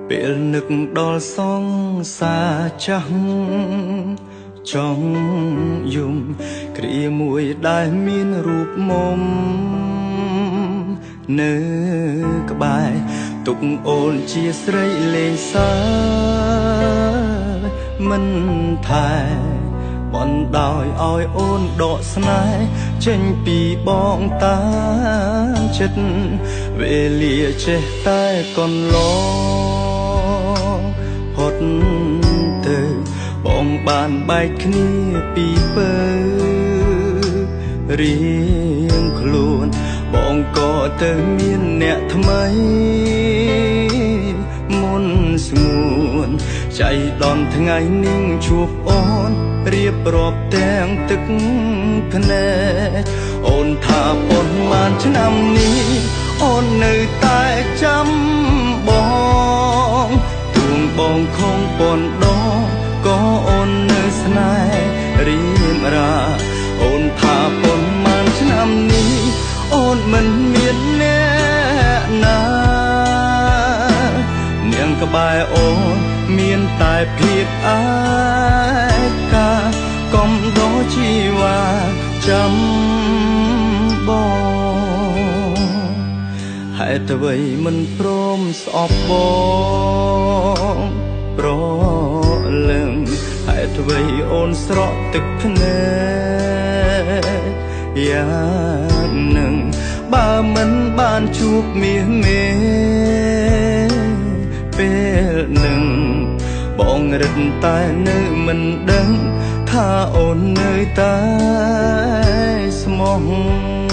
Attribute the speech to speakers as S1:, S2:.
S1: ពេលនឹកដល់សង្សារចាស់ចង់យំ គ្រាមួយដែលមានរូបមុំនៅក្បែរ ទុកអូនជាស្រីលេងសើមិនថែ បណ្ដោយឲ្យអូនដកស្នេហ៍ចេញពីបងតាមចិត្ត វេលាចេះតែកន្លងផុតទៅ បងបានបែកគ្នាពីពើរៀងខ្លួន បងក៏ទៅមានអ្នកថ្មីមុនស្ងួនចៃដន្យ ថ្ងៃនេះជួបអូនរៀបរាប់ទាំងទឹកភ្នែក អូនថាប៉ុន្មានឆ្នាំនេះអូននៅតែចាំបង ទួងបងខំប៉ុនដងក៏អូននៅស្នេហ៍រៀមរា អូនថាប៉ុន្មានឆ្នាំនេះអូនមិនមានអ្នកណា នាងក្បែរអូនមានតែភាពឯកា កុំដោជីវ៉ាចាំបង ហេតុអ្វីមិនព្រមស្អប់បងប្រលឹង ហេតុអ្វីអូនស្រក់ទឹកភ្នែកយ៉ាងនឹង បើមិនបានជួបមាសមេពេលនឹង បងរឹតតែនៅមិនដឹងថាអូននៅតែស្មោះ។